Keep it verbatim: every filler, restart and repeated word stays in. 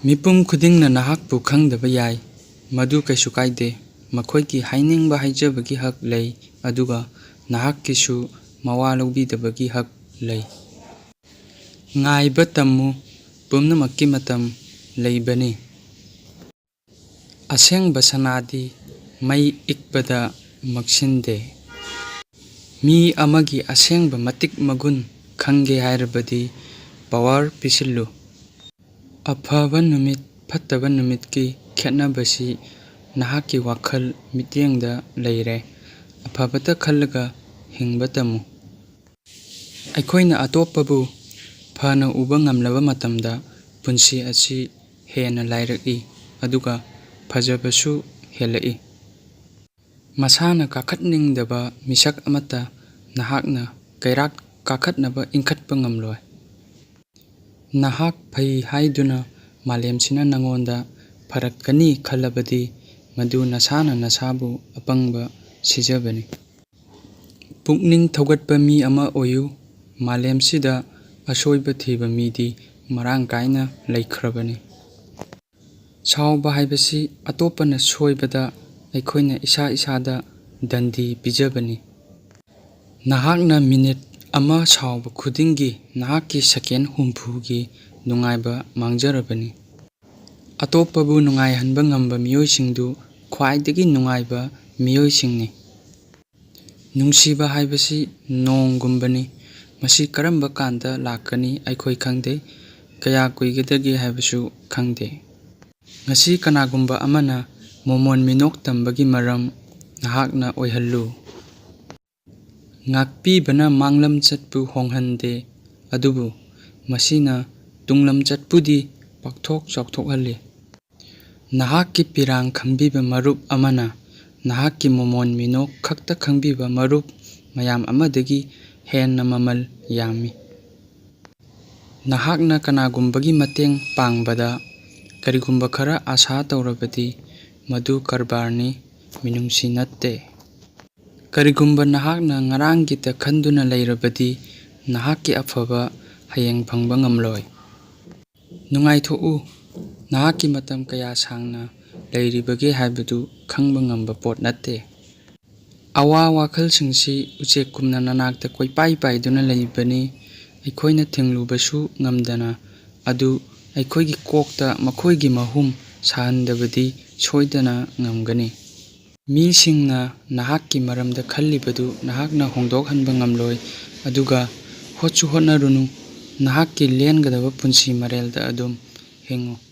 ꯃꯤꯄꯨꯝ ꯈꯨꯗꯤꯡꯅ ꯅꯍꯥꯛꯄꯨ ꯈꯪꯗꯕ ꯌꯥꯏ, ꯃꯗꯨ ꯀꯩꯁꯨ ꯀꯥꯏꯗꯦ꯫ ꯃꯈꯣꯏꯒꯤ ꯍꯥꯏꯅꯤꯡꯕ ꯍꯥꯏꯖꯕꯒꯤ ꯍꯛ ꯂꯩ, ꯑꯗꯨꯒ ꯅꯍꯥꯛꯀꯤꯁꯨ ꯃꯋꯥ ꯂꯧꯕꯤꯗꯕꯒꯤ ꯍꯛ ꯂꯩ꯫ ꯉꯥꯏꯕ ꯇꯝꯃꯨ, ꯄꯨꯝꯅꯃꯛꯀꯤ ꯃꯇꯝ ꯂꯩꯕꯅꯤ꯫ ꯑꯁꯦꯡꯕ ꯁꯅꯥꯗꯤ ꯃꯩ ꯏꯛꯄꯗ ꯃꯛꯁꯤꯟꯗꯦ꯫ ꯃꯤ ꯑꯃꯒꯤ ꯑꯁꯦꯡꯕ ꯃꯇꯤꯛ ꯃꯒꯨꯟ ꯈꯪꯒꯦ ꯍꯥꯏꯔꯕꯗꯤ power ꯄꯤꯁꯤꯜꯂꯨ꯫ ꯑꯐꯕ ꯅꯨꯃꯤꯠ ꯐꯠꯇꯕ ꯅꯨꯃꯤꯠꯀꯤ ꯈꯦꯠꯅꯕꯁꯤ ꯅꯍꯥꯛꯀꯤ ꯋꯥꯈꯜ ꯃꯤꯠꯌꯦꯡꯗ ꯂꯩꯔꯦ꯫ ꯑꯐꯕꯇ ꯈꯜꯂꯒ ꯍꯤꯡꯕ ꯇꯝꯃꯨ꯫ ꯑꯩꯈꯣꯏꯅ ꯑꯇꯣꯞꯄꯕꯨ ꯐꯅ ꯎꯕ ꯉꯝꯂꯕ ꯃꯇꯝꯗ ꯄꯨꯟꯁꯤ ꯑꯁꯤ ꯍꯦꯟꯅ ꯂꯥꯏꯔꯛꯏ, ꯑꯗꯨꯒ ꯐꯖꯕꯁꯨ ꯍꯦꯜꯂꯛꯏ꯫ ꯃꯁꯥꯅ ꯀꯥꯈꯠꯅꯤꯡꯗꯕ ꯃꯤꯁꯛ ꯑꯃꯠꯇ ꯅꯍꯥꯛꯅ ꯀꯩꯔꯥꯛ ꯀꯥꯈꯠꯅꯕ ꯏꯟꯈꯠꯄ ꯉꯝꯂꯣꯏ꯫ ꯅꯍꯥꯛ ꯐꯩ ꯍꯥꯏꯗꯨꯅ ꯃꯥꯂꯦꯝꯁꯤꯅ ꯅꯉꯣꯟꯗ ꯐꯔꯛꯀꯅꯤ ꯈꯜꯂꯕꯗꯤ, ꯃꯗꯨ ꯅꯁꯥꯅ ꯅꯁꯥꯕꯨ ꯑꯄꯪꯕ ꯁꯤꯖꯕꯅꯤ꯫ ꯄꯨꯛꯅꯤꯡ ꯊꯧꯒꯠꯄ ꯃꯤ ꯑꯃ ꯑꯣꯏꯌꯨ꯫ ꯃꯥꯂꯦꯝꯁꯤꯗ ꯑꯁꯣꯏꯕ ꯊꯤꯕ ꯃꯤꯗꯤ ꯃꯔꯥꯡ ꯀꯥꯏꯅ ꯂꯩꯈ꯭ꯔꯕꯅꯤ꯫ ꯁꯥꯎꯕ ꯍꯥꯏꯕꯁꯤ ꯑꯇꯣꯞꯄꯅ ꯁꯣꯏꯕꯗ ꯑꯩꯈꯣꯏꯅ ꯏꯁꯥ ꯏꯁꯥꯗ ꯗꯟꯗꯤ ꯄꯤꯖꯕꯅꯤ꯫ ꯅꯍꯥꯛꯅ ꯃꯤꯅꯤꯠ ꯑꯃ ꯁꯥꯎꯕ ꯈꯨꯗꯤꯡꯒꯤ ꯅꯍꯥꯛꯀꯤ ꯁꯦꯀꯦꯟ ꯍꯨꯝꯐꯨꯒꯤ ꯅꯨꯡꯉꯥꯏꯕ ꯃꯥꯡꯖꯔꯕꯅꯤ꯫ ꯑꯇꯣꯞꯄꯕꯨ ꯅꯨꯡꯉꯥꯏꯍꯟꯕ ꯉꯝꯕ ꯃꯤꯑꯣꯏꯁꯤꯡꯗꯨ ꯈ꯭ꯋꯥꯏꯗꯒꯤ ꯅꯨꯡꯉꯥꯏꯕ ꯃꯤꯑꯣꯏꯁꯤꯡꯅꯤ꯫ ꯅꯨꯡꯁꯤꯕ ꯍꯥꯏꯕꯁꯤ ꯅꯣꯡꯒꯨꯝꯕꯅꯤ꯫ ꯃꯁꯤ ꯀꯔꯝꯕ ꯀꯥꯟꯗ ꯂꯥꯛꯀꯅꯤ ꯑꯩꯈꯣꯏ ꯈꯪꯗꯦ, ꯀꯌꯥ ꯀꯨꯏꯒꯗꯒꯦ ꯍꯥꯏꯕꯁꯨ ꯈꯪꯗꯦ꯫ ꯉꯁꯤ ꯀꯅꯥꯒꯨꯝꯕ ꯑꯃꯅ ꯃꯣꯃꯣꯟ ꯃꯤꯅꯣꯛ ꯇꯝꯕꯒꯤ ꯃꯔꯝ ꯅꯍꯥꯛꯅ ꯑꯣꯏꯍꯜꯂꯨ꯫ ꯉꯥꯛꯄꯤꯕꯅ ꯃꯥꯡꯂꯝ ꯆꯠꯄꯨ ꯍꯣꯡꯍꯟꯗꯦ, ꯑꯗꯨꯕꯨ ꯃꯁꯤꯅ ꯇꯨꯡꯂꯝ ꯆꯠꯄꯨꯗꯤ ꯄꯥꯛꯊꯣꯛ ꯆꯥꯎꯊꯣꯛꯍꯜꯂꯤ꯫ ꯅꯍꯥꯛꯀꯤ ꯄꯤꯔꯥꯡ ꯈꯪꯕꯤꯕ ꯃꯔꯨꯞ ꯑꯃꯅ ꯅꯍꯥꯛꯀꯤ ꯃꯣꯃꯣꯟ ꯃꯤꯅꯣꯛ ꯈꯛꯇ ꯈꯪꯕꯤꯕ ꯃꯔꯨꯞ ꯃꯌꯥꯝ ꯑꯃꯗꯒꯤ ꯍꯦꯟꯅ ꯃꯃꯜ ꯌꯥꯝꯃꯤ꯫ ꯅꯍꯥꯛꯅ ꯀꯅꯥꯒꯨꯝꯕꯒꯤ ꯃꯇꯦꯡ ꯄꯥꯡꯕꯗ ꯀꯔꯤꯒꯨꯝꯕ ꯈꯔ ꯑꯥꯁꯥ ꯇꯧꯔꯕꯗꯤ, ꯃꯗꯨ ꯀꯔꯕꯥꯔꯅꯤ, ꯃꯤꯅꯨꯡꯁꯤ ꯅꯠꯇꯦ꯫ ꯀꯔꯤꯒꯨꯝꯕ ꯅꯍꯥꯛꯅ ꯉꯔꯥꯡꯒꯤꯇ ꯈꯟꯗꯨꯅ ꯂꯩꯔꯕꯗꯤ, ꯅꯍꯥꯛꯀꯤ ꯑꯐꯕ ꯍꯌꯦꯡ ꯐꯪꯕ ꯉꯝꯂꯣꯏ꯫ ꯅꯨꯡꯉꯥꯏꯊꯣꯛꯎ꯫ ꯅꯍꯥꯛꯀꯤ ꯃꯇꯝ ꯀꯌꯥ ꯁꯥꯡꯅ ꯂꯩꯔꯤꯕꯒꯦ ꯍꯥꯏꯕꯗꯨ ꯈꯪꯕ ꯉꯝꯕ ꯄꯣꯠ ꯅꯠꯇꯦ꯫ ꯑꯋꯥ ꯋꯥꯈꯜꯁꯤꯡꯁꯤ ꯎꯆꯦꯛꯀꯨꯝꯅ ꯅꯅꯥꯛꯇ ꯀꯣꯏꯄꯥꯏ ꯄꯥꯏꯗꯨꯅ ꯂꯩꯕꯅꯤ꯫ ꯑꯩꯈꯣꯏꯅ ꯊꯤꯡꯂꯨꯕꯁꯨ ꯉꯝꯗꯅ ꯑꯗꯨ ꯑꯩꯈꯣꯏꯒꯤ ꯀꯣꯛꯇ ꯃꯈꯣꯏꯒꯤ ꯃꯍꯨꯝ ꯁꯥꯍꯟꯗꯕꯗꯤ ꯁꯣꯏꯗꯅ ꯉꯝꯒꯅꯤ꯫ ꯃꯤꯁꯤꯡꯅ ꯅꯍꯥꯛꯀꯤ ꯃꯔꯝꯗ ꯈꯜꯂꯤꯕꯗꯨ ꯅꯍꯥꯛꯅ ꯍꯣꯡꯗꯣꯛꯍꯟꯕ ꯉꯝꯂꯣꯏ, ꯑꯗꯨꯒ ꯍꯣꯠꯁꯨ ꯍꯣꯠꯅꯔꯨꯅꯨ, ꯅꯍꯥꯛꯀꯤ ꯂꯦꯟꯒꯗꯕ ꯄꯨꯟꯁꯤ ꯃꯔꯦꯜꯗ ꯑꯗꯨꯝ ꯍꯤꯡꯉꯨ꯫